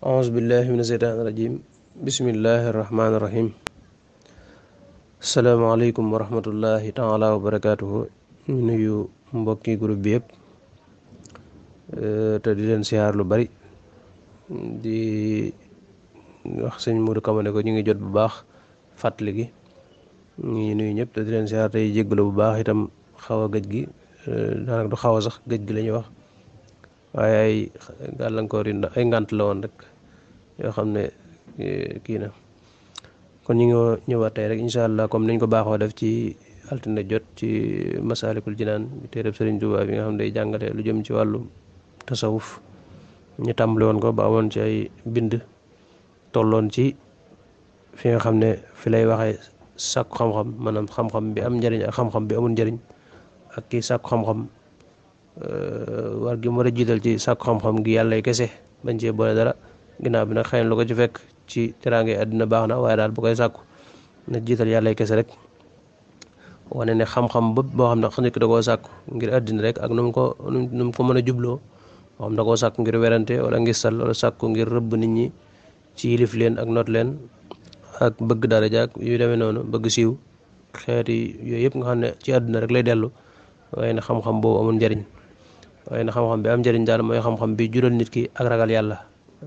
أعوذ بالله من الشيطان الرجيم بسم الله الرحمن الرحيم السلام عليكم ورحمة الله تعالى وبركاته ñu nuyu mbokki groupe bi yëpp te di leen siyaar lu bari di wax sëñ Modou Kamane ko ñu ngi jot bu baax fàttali gi ñu ngi nuyu ñëpp te di leen siyaar tey jéggalu bu baax itam xaw a gëj gi daanaka du xaw a sax gëj gi la ñuy wax waaye ay gàllankoor yi ay ngànt la woon rek yoo xam ne kii na kon ñu ngi ñëwaat tey rek incha allah comme niñ ko baaxoo def ci altine jot ci Masaalikul Jinaan téereb Sëriñ Tuubaa bi nga xam ne day jàngale lu jëm ci wàllu tasawuf ñu tàmbali woon ko ba amoon ci ay bind tolloon ci fi nga xam ne fi lay waxee sàkku xam-xam maanaam xam-xam bi am njëriñ ak xam-xam bi amul njëriñ ak kii sàkku xam-xam war gi mu war a jiital ci sàkku xam-xam gi yàlla kese bañ cee boole dara ginnaaw bi nag xëy na lu ko ci fekk ci teraange àddina baax na waaye daal bu koy sàkku na jiital yàlla kese rek wane ne xam-xam bëpp boo xam ne nit ki da koo sàkku ngir àddina rek ak nu mu ko mën a jubloo moo xam da koo sàkku ngir werante wala ngistal wala sàkku ngir rëbb nit ñi ci yilif leen ak noot leen ak bëgg daraja ak yu demee noonu bëgg siiw xeeti yooyu yëpp nga xam ne ci àddina rek lay dellu waaye ne xam-xam boobu amul njëriñ waaye ne xam-xam bi am njëriñ daal mooy xam-xam bi jural nit ki ak ragal yàlla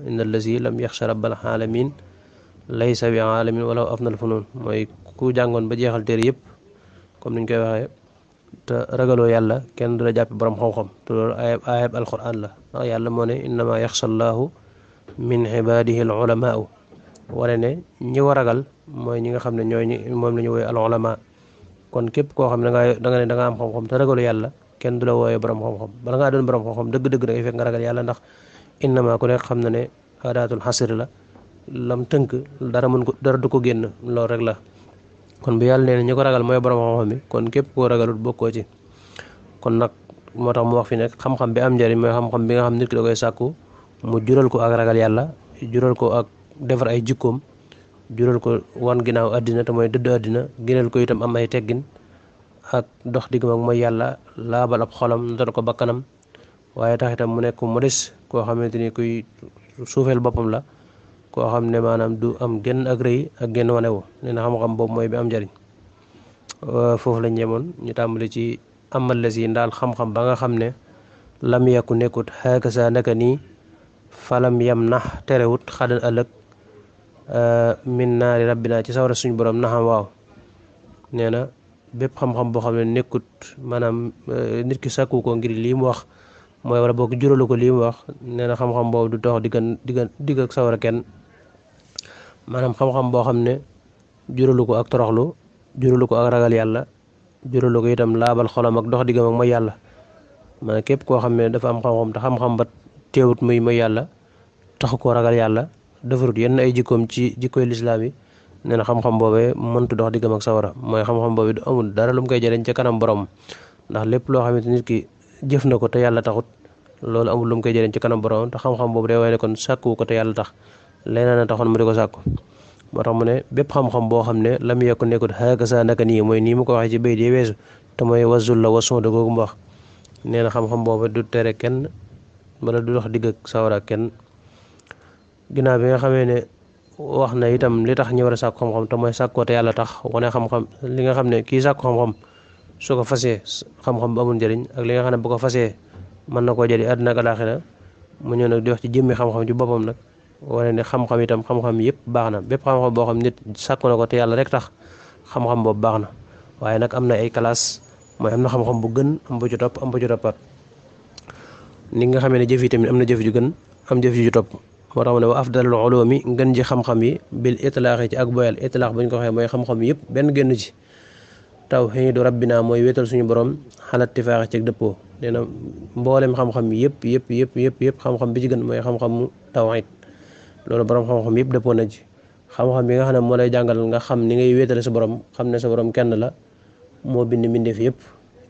inna allazi lam yaxsha rabbal alamin laysa bi alamin wala afnal funun mooy ku jàngoon ba jeexal téere yëpp comme niñ koy waxee te ragaloo yàlla kenn du la jàppe borom xam-xam te loolu ayab alquran la ndax yàlla moo ne innama yaxsha allahu min ibadihi al ulamaau wane ne ñi ko ragal mooy ñi nga xam ne ñooy moom la ñu woowee al ulama kon képp koo xam ne da nga ne da nga am xam-xam te ragalu yàlla kenn du la wooyee borom xam-xam bala ngaa doon borom xam-xam dëgg-dëgg da ngay fekk nga ragal yàlla ndax innama ku nekk xam na ne adaatul xasri la lam tënk dara du ko génn loolu rek la kon bu yàlla nee na ñi ko ragal mooy borom xam-xam bi kon képp koo ragalut bokkoo ci kon nag moo tax mu wax fi nekk xam-xam bi am njëriñ mooy xam-xam bi nga xam nit ki da koy sàkku mu jural ko ak ragal yàlla jural ko ak defar ay jikkoom jural ko wan ginnaaw àddina te mooy dëdd àddina gënal ko itam am ay teggin ak dox diggam ak mooy yàlla laabal ab xolam notal ko bakkanam waaye tax itam mu nekk mu des koo xamante ni kuy suufeel boppam la koo xam ne maanaam du am genn ak rëy ak genn wanewu nee na xam-xam boobu mooy bi am njëriñ foofu lañ ñemoon ñu tàmbali ci amal la si ndaal xam-xam ba nga xam ne lam yàkku nekkut xaakasa naka nii falam yam nax terewut xadan ëllëg min naari rabbina ci sawara suñu borom naxam waaw nee na bépp xam-xam boo xam ne nekkut maanaam nit ki sàkku ko ngir lii mu wax mooy wala boog juralu ko lii mu wax nee na xam-xam boobu du tax digg ak sawara kenn maanaam xam-xam boo xam ne juralu ko ak toroxlu juralu ko ak ragal yàlla juralu ko itam laabal xolam ak dox diggam ak mooy yàlla maanaam képp koo xam ne dafa am xam-xam te xam-xam ba teewut muy mooy yàlla taxu koo ragal yàlla defarut yenn ay jikkoom ci jikkoy lislaam yi nee na xam-xam boobee mëntu dox diggam ak sawara mooy xam-xam boobu du amul dara lu mu koy jëriñ ca kanam borom ndax lépp loo xamante nit ki jëf na ko te yàlla taxut loolu amul lu mu koy jëriñ ci kanam borom te xam-xam boobu day waaye ne kon sàkku ko te yàlla tax leneen a taxoon mu di ko sàkku moo tax mu ne bépp xam-xam boo xam ne lam yekku nekkut xaakasa naka nii mooy nii mu ko waxee ci bay di weesu te mooy wasul la wason de googu mu wax nee na xam-xam boobu du tere kenn wala du dox digg ak sawara kenn ginnaaw bi nga xamee ne wax na itam li tax ñu war a sàkku xam-xam te mooy sàkkoo te yàlla tax wane xam-xam li nga xam ne kii sàkku xam-xam su ko fasee xam-xam bu amul njëriñ ak li nga xam ne bu ko fasee mën na koo jëli àddina ak alaaxira mu ñëw nag di wax ci jëmmi xam-xam ci boppam nag wane ne xam-xam itam xam-xam yëpp baax na bépp xam-xam boo xam nit sàkku na ko te yàlla rek tax xam-xam boobu baax na waaye nag am na ay classe mooy am na xam-xam bu gën am bu ci topp am bu ci toppat ni nga xamee ne jëf yi tamit am na jëf ju gën am jëf ju ci topp moo tax mu ne wa afdalul ulumi ngën ji xam-xam yi bil itlaax ci ak boyal itlaax bu ñu ko waxee mooy xam-xam yëpp benn génn ci tawhiidu rabbina mooy wéetal suñu borom xalaat tifaax ci dëppoo nee na mboolem xam-xam yëpp xam-xam bi ci gën mooy xam-xamu tawhiid loolu borom xam-xam yëpp dëppoo na ci xam-xam bi nga xam ne moo lay jàngal nga xam ni ngay wéetale sa borom xam ne sa borom kenn la moo bind mbindeef yëpp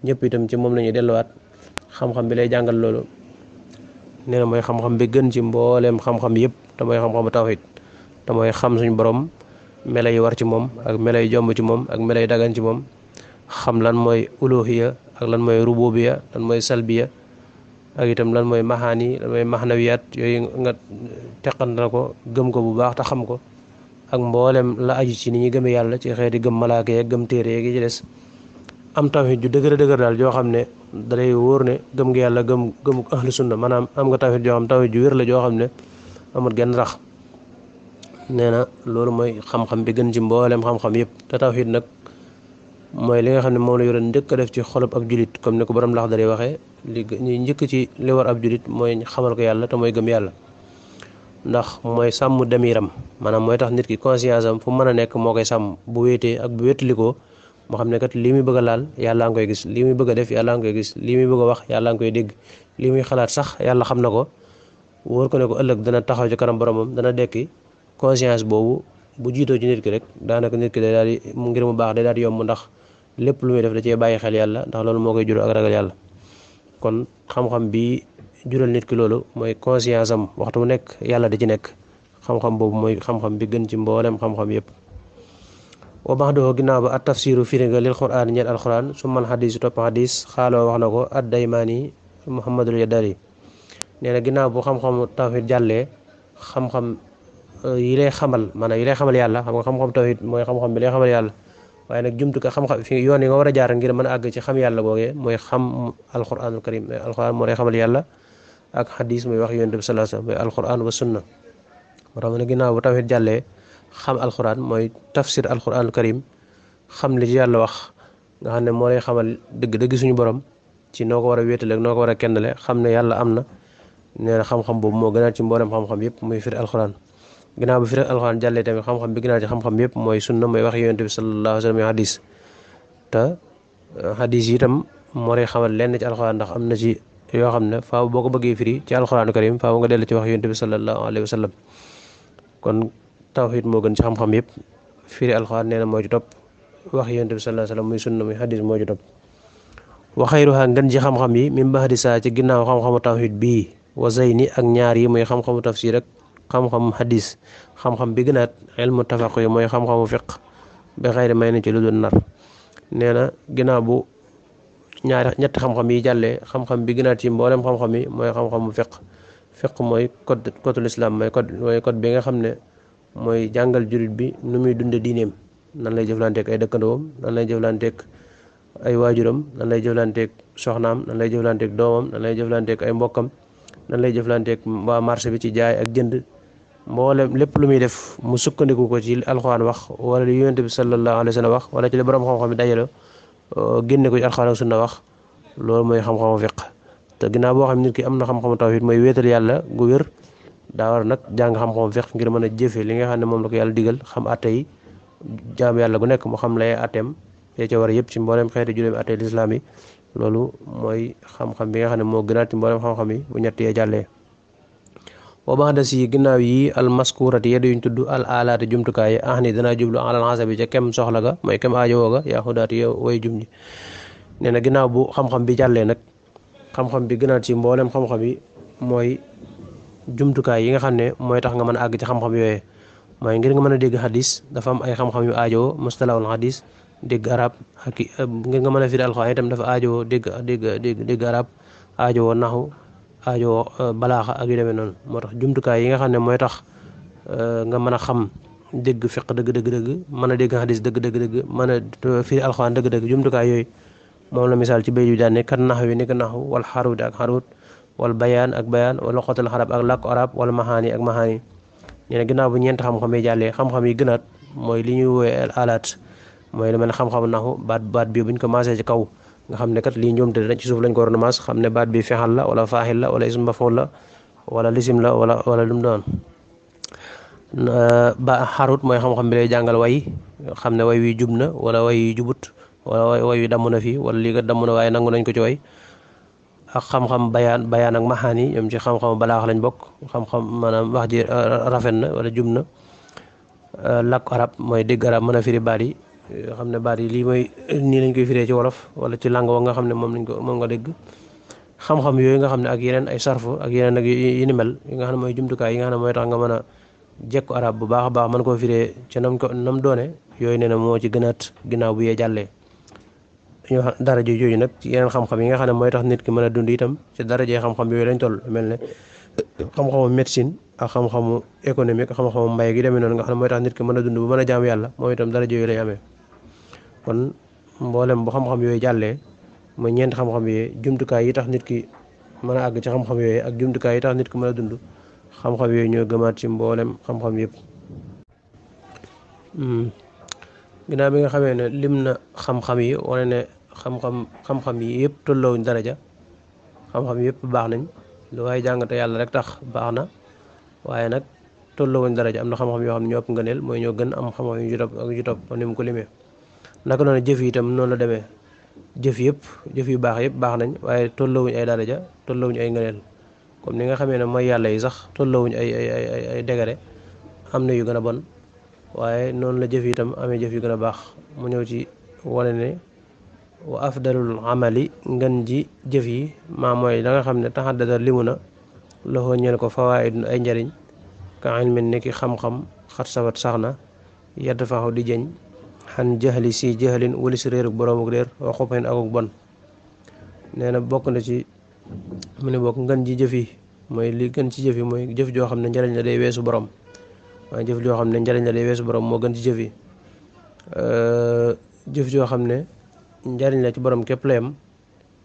ñëpp itam ci moom la ñuy delluwaat xam-xam bi lay jàngal loolu nee na mooy xam-xam bi gën ci mbooleem xam-xam yëpp te mooy xam-xamu tawhiid te mooy xam suñu borom melo yi war ci moom ak melo yi jomb ci moom ak melo yi dagan ci moom xam lan mooy uluhiya ak lan mooy rububiya lan mooy salbiya ak itam lan mooy maxaani lan mooy maxnawiyaat yooyu nga teqantal ko gëm ko bu baax te xam ko ak mboolem la aju ci ni ñuy gëmee yàlla ci xeeti gëm malaaka yeeg gëm téere yeeg yi ci des am tawhid ju dëgër dëgër daal joo xam ne dalay wóor ne gëm nga yàlla gëm ahlu sunna maanaam am nga tawhid joo xam tawhid ju wér la joo xam ne amul genn rax nee na loolu mooy xam-xam bi gën ci mboolem xam-xam yëpp te tawhid nag mooy li nga xam ne moom la yore njëkk a def ci xolub ab julit comme ni ko borom Laxdari waxee li njëkk ci li war ab julit mooy xamal ko yàlla te mooy gëm yàlla ndax mooy sàmm demiram maanaam mooy tax nit ki conscience am fu mën a nekk moo koy sàmm bu wéetee ak bu wéetalikoo moo xam ne kat lii muy bëgg a laal yàlla nga koy gis lii muy bëgg a def yàlla nga koy gis lii muy bëgg a wax yàlla nga koy dégg lii muy xalaat sax yàlla xam na ko wóor ko ne ko ëllëg dana taxaw ci kanam boromam dana dekki conscience boobu bu jiitoo ci nit ki rek daanaka nit ki day daal di ngir mu baax day daal di yomb ndax lépp lu muy def da cee bàyyi xel yàlla ndax loolu moo koy jural ak ragal yàlla kon xam-xam bi jural nit ki loolu mooy conscience am waxtu bu nekk yàlla da ci nekk xam-xam boobu mooy xam-xam bi gën ci mboolem xam-xam yëpp wa bax doo ginnaaw ba at tafsiru firiga lil quran ñeel alquran su man xadis topp xadis xaaloo wax na ko ad daymaani muhammadul yadari nee na ginnaaw bu xam-xamu tawhid jàllee xam-xam yi lay xamal maanaam yi lay xamal yàlla xam nga xam-xam tawhid mooy xam-xam bi lay xamal yàlla waaye nag jumtu ko xam-xam fi yoon yi nga war a jaar ngir mën a àgg ci xam yàlla googee mooy xam alquranul karim alquran moo lay xamal yàlla ak xadis muy wax yonent bi sallallahu alayhi wasallam mooy alquran wa sunna moo tax ma ne ginnaaw bu tawhid jàllee xam alquran mooy tafsir alquranul karim xam li ci yàlla wax nga xam ne moo lay xamal dëgg-dëgg suñu borom ci noo ko war a wéetale noo ko war a kennale xam ne yàlla am na nee na xam-xam boobu moo gënaat ci mboolem xam-xam yëpp muy firi alquran ginnaaw bu firi alquran jàllee tamit xam-xam bi gënaat ci xam-xam yëpp mooy sunna mooy wax yonent bi sallallahu alayhi wasallam xadis te xadis yi itam moo lay xamal lenn ci alquran ndax am na ci yoo xam ne faaw boo ko bëggee firi ci alquran karim faaw nga dellu ci wax yonent bi sallallahu alayhi wasallam kon tawhid moo gën ci xam-xam yëpp firi alquran nee na moo ci topp wax yonent bi sallallahu alayhi wasallam muy sunna muy xadis moo ci topp wa xayruha ngën ci xam-xam yi min ba'di saa ci ginnaaw xam-xamu tawhid bii wa zayni ak ñaar yi muy xam-xamu tafsir ak xam-xamu hadis xam-xam bi gënaat ilmu tafaq yi mooy xam-xamu fiq ba xëy may na ci lu dul nar nee na ginnaaw bu ñetti xam-xam yi jàllee xam-xam bi gënaat ci mboolem xam-xam yi mooy xam-xamu fiq mooy codul islam mooy code bi nga xam ne mooy jàngal jurit bi nu muy dunde diineem nan lay jëflanteek ay dëkkandoom nan lay jëflanteek ay waajuram nan lay jëflanteek soxnaam nan lay jëflanteek doomam nan lay jëflanteek ay mbokkam nan lay jëflanteek waa marché bi ci jaay ak jënd mboolem lépp lu muy def mu sukkandiku ko ci alxuraan wax wala li yonent bi sallallahu alayhi wa sallam wax wala ci li borom xam-xam yi dajale génne ko ci alxuraan ak sunna wax loolu mooy xam-xamu fiq te ginnaaw boo xam nit ki am na xam-xamu tawhid mooy wéetal yàlla gu wér daa war nag jàng xam-xamu fiq ngir mën a jëfe li nga xam ne moom la ko yàlla digal xam atte yi jaam yàlla gu nekk mu xam lay atteem yee ca war a yëpp ci mboolem xeeti juróomi atte lislaam yi loolu mooy xam-xam bi nga xam ne moo gënaat ci mboolem xam-xam yi bu ñett yee jàllee wa ba'da si ginnaaw yi al maskurati yeddu yuñ tudd al alaati jumtukaay yi ni danaa jublu alal xasabi ca kem soxla ga mooy kem aajowoo ga yaa xudaati yow way jum ñi nee na ginnaaw bu xam-xam bi jàllee nag xam-xam bi gënaat ci mboolem xam-xam yi mooy jumtukaay yi nga xam ne mooy tax nga mën a àgg ci xam-xam yooyee mooy ngir nga mën a dégg xadis dafa am ay xam-xam yu aajowoo mustalahul xadis dégg arab ak ngir nga mën a firi alxuraan itam dafa aajowoo dégg arab aajowoo naxu aajowoo balaaxa ak yu demee noonu moo tax jumtukaay yi nga xam ne mooy tax nga mën a xam dégg fiq dëgg mën a dégg xadis dëgg mën a firi alxuraan dëgg jumtukaay yooyu moom la misaal ci bay bi daan ne kan nax wi ni ko naxu wal xarut ak xarut wal bayaan ak bayaan wala xotal xarab ak làkku arab wala maxaani ak maxaani nee na ginnaaw bu ñeent xam-xam yi jàllee xam-xam yi gënaat mooy li ñuy woowee alaat mooy lu mel ne xam-xam naxu baat bi buñ ko maasee ci kaw nga xam ne kat lii njuumte dañ ci suuf lañ ko waroon a maas xam ne baat bi fexal la wala faaxil la wala ism mafuul la wala lisim la wala lu mu doon ba xarut mooy xam-xam bi lay jàngal way xam ne way wi jub na wala way wi jubut wala way wi damm na fii wala lii kat damm na waaye nangu nañ ko ci way ak xam-xam bayaan ak maxaani ñoom ci xam-xam balaax lañ bokk xam-xam maanaam wax ji rafet na wala jub na làkku arab mooy dégg arab mën a firi baat yi xam ne baat yi lii mooy nii lañ koy firee ci wolof wala ci langue wa nga xam ne moom nga dégg xam-xam yooyu nga xam ne ak yeneen ay sarfu ak yeneen ak yi ni mel yi nga xam ne mooy jumtukaay yi nga xam ne mooy tax nga mën a jekku arab bu baax a baax mën koo firee ca nam doone yooyu nee na moo ci gënaat ginnaaw bu yee jàllee ñu daraja jooju nag ci yeneen xam-xam yi nga xam ne mooy tax nit ki mën a dund itam ci darajee xam-xam yooyu lañ toll mel ne xam-xamu médecine ak xam-xamu économique xam-xamu mbay gi demee noonu nga xam ne mooy tax nit ki mën a dund bu mën a jaam yàlla moom itam daraja yooyu lañ amee kon mboolem bu xam-xam yooyu jàllee mooy ñeenti xam-xam yooyu jumtukaay yi tax nit ki mën a àgg ci xam-xam yooyu ak jumtukaay yi tax nit ki mën a dund xam-xam yooyu ñoo gëmaat ci mboolem xam-xam yëpp ginnaaw bi nga xamee ne lim na xam-xam yi wane ne xam-xam yi yëpp tolloowuñ daraja xam-xam yëpp baax nañ lu waaye jàng te yàlla rek tax baax na waaye nag tolloowuñ daraja am na xam-xam yoo xam ne ñoo ëpp ngëneel mooy ñoo gën am xam-xam yu topp ak yu topp ni mu ko limee naka noonu jëf yi itam noonu la demee jëf yu baax yëpp baax nañ waaye tolloowuñ ay daraja tolloowuñ ay ngëneel comme ni nga xamee ne mooy yàlla yi sax tolloowuñ ay degare am na yu gën a bon waaye noonu la jëf yi itam amee jëf yu gën a baax mu ñëw ci wane ne wa afdalul amali ngën ji jëf yi maa mooy la nga xam ne taxaddada limu na loxoo ñeel ko fawaidun ay njariñ ka ilmin nekki xam-xam xat sabat sax na yedd faxu di jëñ xan jëxli si jëxlin wali si réeruk boroomuk réer wa xupin akuk bon nee na bokk na ci mu ne bokk ngën ji jëf yi mooy li gën ci jëf yi mooy jëf joo xam ne njariñ la day weesu borom waaye jëf joo xam ne njariñ la day weesu borom moo gën ci jëf yi jëf joo xam ne njariñ la ci borom képp la yem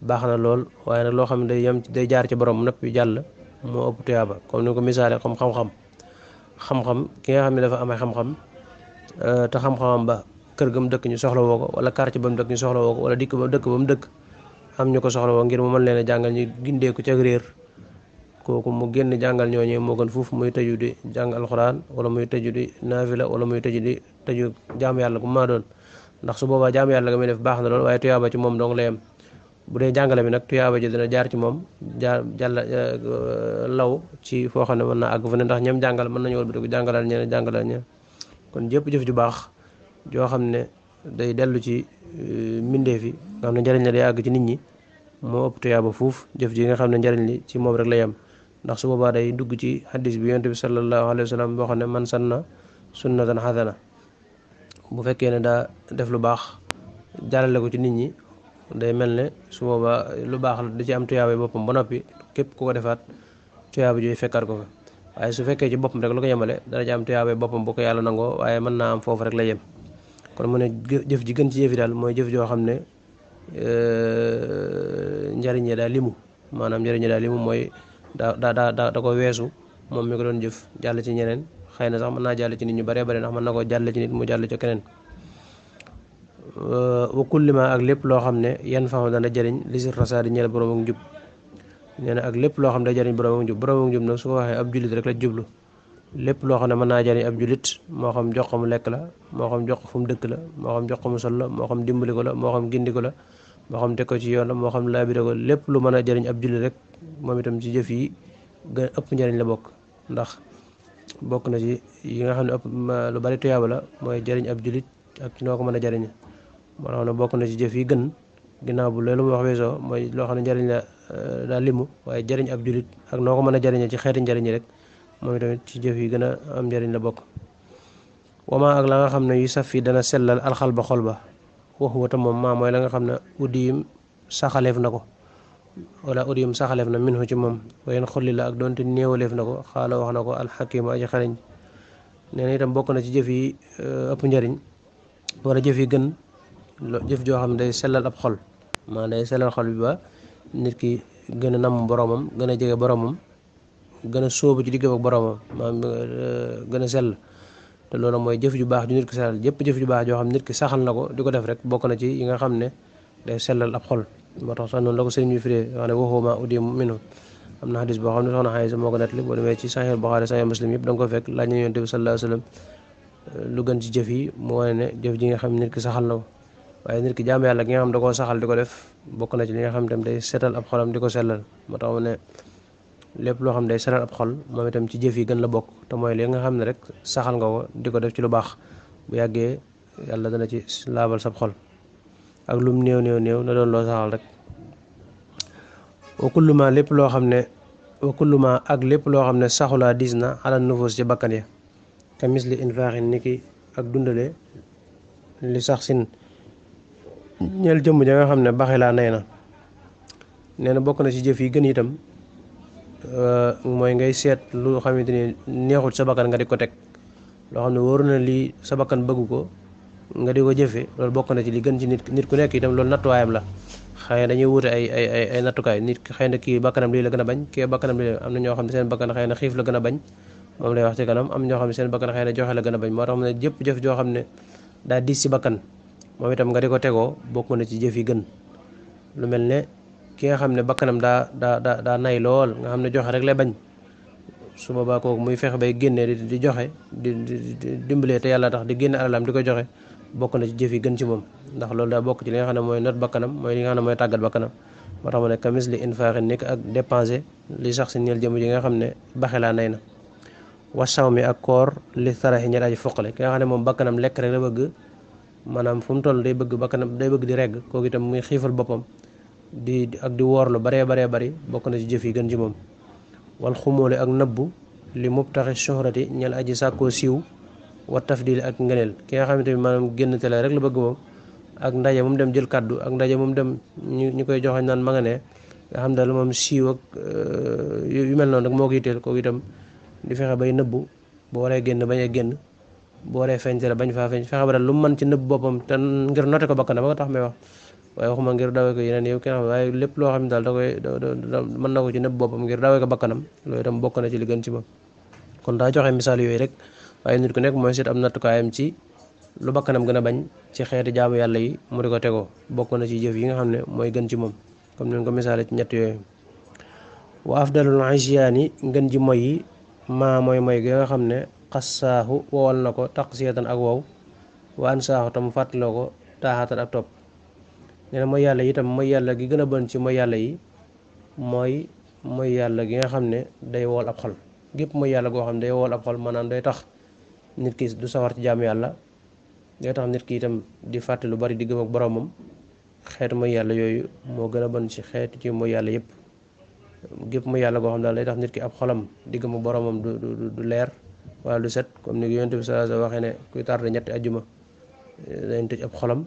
baax na lool waaye nag loo xam ne day jaar ci borom nëpp yu jàll moo ëpp tuyaaba comme ni ko misaale comme xam-xam ki nga xam ne dafa amee xam-xam te xam-xamam ba kër ga mu dëkk ñu soxla woo ko wala quartier ba mu dëkk ñu soxla woo ko wala dëkk ba mu dëkk am ñu ko soxla woo ngir mu mën leen a jàngal ñu gindeeku ca réer kooku mu génn jàngal ñooñee moo gën fuuf muy tëju di jàng alxuraan wala muy tëju di naafila wala muy tëju jaam yàlla bu maa doon ndax su boobaa jaam yàlla nga muy def baax na lool waaye tuyaaba ci moom dong la yem bu dee jàngale bi nag tuyaaba ji dina jaar ci moom law ci foo xam ne mën naa àgg fa ne ndax ñoom jàngal mën nañu wëlbatiku jàngalal ñeneen kon jëpp jëf ju baax joo xam ne day dellu ci mbindeef yi nga xam ne njariñ la day àgg ci nit ñi moo ëpp tuyaaba fuuf jëf ji nga xam ne njariñ li ci moom rek la yem ndax su boobaa day dugg ci hadis bi yonent bi sallallahu alayhi wa sallam boo xam ne man sanna sunnatan xasana bu fekkee ne daa def lu baax jàllale ko ci nit ñi day mel ne su boobaa lu baax la da ci am tuyaaba boppam ba noppi képp ku ko defaat tuyaaba jooyu fekkaat ko fa waaye su fekkee ci boppam rek lu ko yemale dana ci am tuyaaba boppam bu ko yàlla nangoo waaye mën naa am foofu rek la yem kon mu ne jëf ji gën ci jëf yi daal mooy jëf joo xam ne njariñ yi daal limu maanaam njariñ yi daal limu mooy da ko weesu moom mi ko doon jëf jàll ci ñeneen xëy na sax mën naa jàll ci nit ñu baree bare ndax mën na ko jàll ci nit mu jàll ci keneen wa kulli ma ak lépp loo xam ne yan faxam dana jëriñ li si rasaadi ñeel borom ak njub nee na ak lépp loo xam ne day jëriñ borom ak njub nag su ko waxee ab jullit rek la jublu lépp loo xam ne mën naa jëriñ ab jullit moo xam jox ko mu lekk la moo xam jox ko fu mu dëkk la moo xam jox ko mu sol la moo xam dimbali ko la moo xam gindi ko la moo xam teg ko ci yoon la moo xam laabire ko lépp lu mën a jëriñ ab jullit rek moom itam ci jëf yi gën ëpp njëriñ la bokk ndax bokk na ci yi nga xam ne ëpp lu bari tuyaaba la mooy jëriñ ab jullit ak ci noo ko mën a jëriñ moo tax ne bokk na ci jëf yi gën ginnaaw bu loolu mu wax weesoo mooy loo xam ne njëriñ la daa limu waaye jëriñ ab jullit ak noo ko mën a jëriñee ci xeeti njëriñ yi rek moom tamit ci jëf yi gën a am njëriñ la bokk wama ak la nga xam ne yu saf yi dana sellal alxal ba xol ba waxu wata moom maa mooy la nga xam ne uddiyim saxaleef na ko wala uddiyim saxaleef na minhu ci moom wayen xolli la ak doonte néewaleef na ko xaala wax na ko alxakimu aji xariñ nee na itam bokk na ci jëf yi ëpp njëriñ wala jëf yi gën jëf joo xam ne day sellal ab xol maa day sellal xol bi ba nit ki gën a namm boromam gën a jege boromam gën a sóobu ci diggam ak boromam maanaam gën a sell te loolu mooy jëf ju baax ju nit ki sellal jëpp jëf ju baax joo xam nit ki saxal na ko di ko def rek bokk na ci yi nga xam ne day sellal ab xol moo tax sax noonu la ko sëriñ bi firee wax ne waxuma uddi minhu am na xadis boo xam ne soxna Aysa moo ko nettali boo demee ci Sahih Bukhari Sahih Muslim yëpp da nga ko fekk laaj na Yonent bi sallallahu alayhi wa sallam lu gën ci jëf yi mu wane ne jëf ji nga xam ne nit ki saxal na ko waaye nit ki jaam yàlla gi nga xam da koo saxal di ko def bokk na ci li nga xam tam day setal ab xolam di ko sellal moo tax mu ne lépp loo xam day sellal ab xol moom itam ci jëf yi gën la bokk te mooy li nga xam ne rek saxal nga ko di ko def ci lu baax bu yàggee yàlla dana ci laabal sab xol ak lum néew na doon loo saxal rek wa kullu ma lépp loo xam ne wa kullu ma ak lépp loo xam ne saxulaa diis na ala nufus ci bakkan ya ka misli infaaxin ni ki ak dundale li sax sin ñeel jëmm ja nga xam ne baxilaa nay na. nee na bokk na ci jëf yi gën itam mooy ngay seet lu xamante ni neexul sa bakkan nga di ko teg loo xam ne wóor na lii sa bakkan bëggu ko nga di ko jëfe loolu bokk na ci li gën ci nit ku nekk itam loolu nattuwaayam la. xëy na dañuy wuute ay nattukaay nit xëy na kii bakkanam lii la gën a bañ kii bakkanam lii am na ñoo xam ne seen bakkan xëy na xiif la gën a bañ moom lay wax ci kanam am ñoo xam ne seen bakkan xëy na joxe la gën a bañ moo tax mu ne jëpp jëf joo xam ne daa diis ci bakkan moom itam nga di ko tegoo bokk na ci jëf yi gën. lu mel ne ki nga xam ne bakkanam daa nay lool nga xam ne joxe rek lay bañ su boobaa kooku muy fexe bay génnee di joxe di dimbalee te yàlla tax di génne alalam di ko joxe bokk na ci jëf yi gën ci moom ndax loolu daa bokk ci li nga xam ne mooy not bakkanam mooy li nga xam ne mooy tàggat bakkanam moo tax mu ne kamis li infaaxi nekk ak dépenser li sax si ñeel jëm ji nga xam ne baxilaa nay na. wasaw mi ak koor li saraxi ñel aji foqale ki nga xam ne moom bakkanam lekk rek la bëgg maanaam fu mu toll day bëgg bakkanam day bëgg di regg kooku itam muy xiifal boppam di woor lu baree bari bokk na ci jëf yi gën ci moom. wal xumóole ak nëbbu li mubtaxi shuhrati ñel aji sàkkoo siiw wa tafdili ak ngëneel ki nga xamante ni maanaam génn télé rek la bëgg moom ak ndaje moom dem jël kàddu ak ndaje moom dem ñu koy joxe naan ma nga ne nga xam daal moom siiw ak yu mel noonu rek moo ko yitteel kooku itam di fexe bay nëbbu bu waree génn bañ a génn bu waree feeñ télé bañ faa feeñ fexe ba daal lu mu mën ci nëbbu boppam te ngir noté ko bakkanam ba nga tax may wax waaye waxuma ngir dawee ko yeneen yow ki nga xam waaye lépp loo xam ne daal da koy mën na ko ci nëbb boppam ngir dawee ko bakkanam loolu itam bokk na ci li gën ci moom. kon daa joxe misaal yooyu rek waaye nit ku nekk mooy seet am nattukaayam ci lu bakkanam gën a bañ ci xeeti jaamu yàlla yi mu di ko tegoo bokk na ci jëf yi nga xam ne mooy gën ci moom comme ni ko misaale ci ñett yooyu. wa afdalul isyaani ngën ji moy yi maa mooy gi nga xam ne xassaahu wowal na ko taqsiyatan ak wow wa ansaahu tam fàttaloo ko taaxatan ak topp. nee na mooy yàlla itam mooy yàlla gi gën a bon ci mooy yàlla yi mooy yàlla gi nga xam ne day wool ab xol gépp mooy yàlla goo xam ne day wool ab xol maanaam day tax nit ki du sawar ci jaamu yàlla day tax nit ki itam di fàtte lu bari di gëm ak boromam xeetu mooy yàlla yooyu moo gën a bon ci xeetu ci mooy yàlla yëpp gépp mooy yàlla goo xam daal day tax nit ki ab xolam di gëm ak boromam du leer wala du set comme ni Yonent bi sallallahu alayhi wa sallam waxee ne kuy tardé ñetti ajjuma dañ tëj ab xolam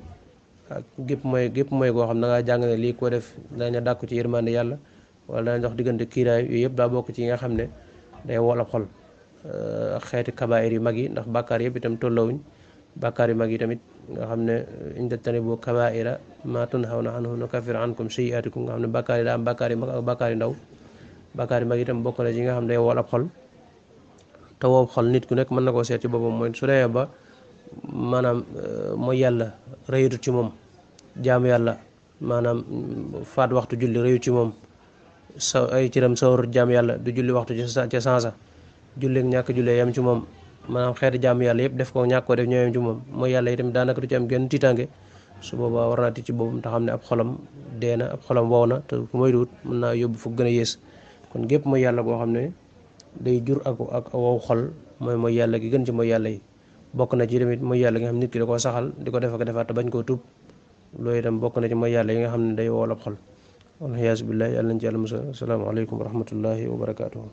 ak gépp mooy goo xam da ngaa jàng ne lii ko def daña dàkku ci yërmande yàlla wala dana dox diggante kiiraay yooyu yëpp daa bokk ci yi nga xam ne day wol ab xol ak xeeti kabaayir yu mag yi ndax bàkkaar yëpp itam tollawuñ bàkkaar yu mag yi tamit nga xam ne in tajtanibu kabaa'ira maa tunhawna anhu nukaffir ankum sayyi'aatikum nga xam ne bàkkaar yi daa am bàkkaar yu mag ak bàkkaar yu ndaw bàkkaar yu mag itam bokk na ci nga xam ne day wol ab xol te wow xol nit ku nekk mën na koo seet ci boppam mooy su demee ba maanaam mooy yàlla rëyutut ci moom jaamu yàlla maanaam faat waxtu julli rëyut ci moom ay ciram sawarut jaamu yàlla du julli waxtu ca sansa julleek ñàkk jullee yam ci moom maanaam xeeti jaamu yàlla yëpp def ko ñàkk ko def ñoo yam ci moom mooy yàlla itam daanaka du ci am genn tiitaange su boobaa war naa tiit ci boppam te xam ne ab xolam dee na ab xolam wow na te ku moy duut mën naa yóbbu fu gën a yées kon gépp mooy yàlla goo xam ne day jur ak wow xol mooy yàlla gi gën ci mooy yàlla yi bokk na ci tamit mooy yàlla nga xam nit ki da koo saxal di ko def ak defaat te bañ koo tuub loolu itam bokk na ci mooy yàlla yi nga xam ne day wool ab xol waliyaasu billaah yàlla nañ ci yàlla musal asalaamaaleykum wa rahmatullahi wa barakaatuhu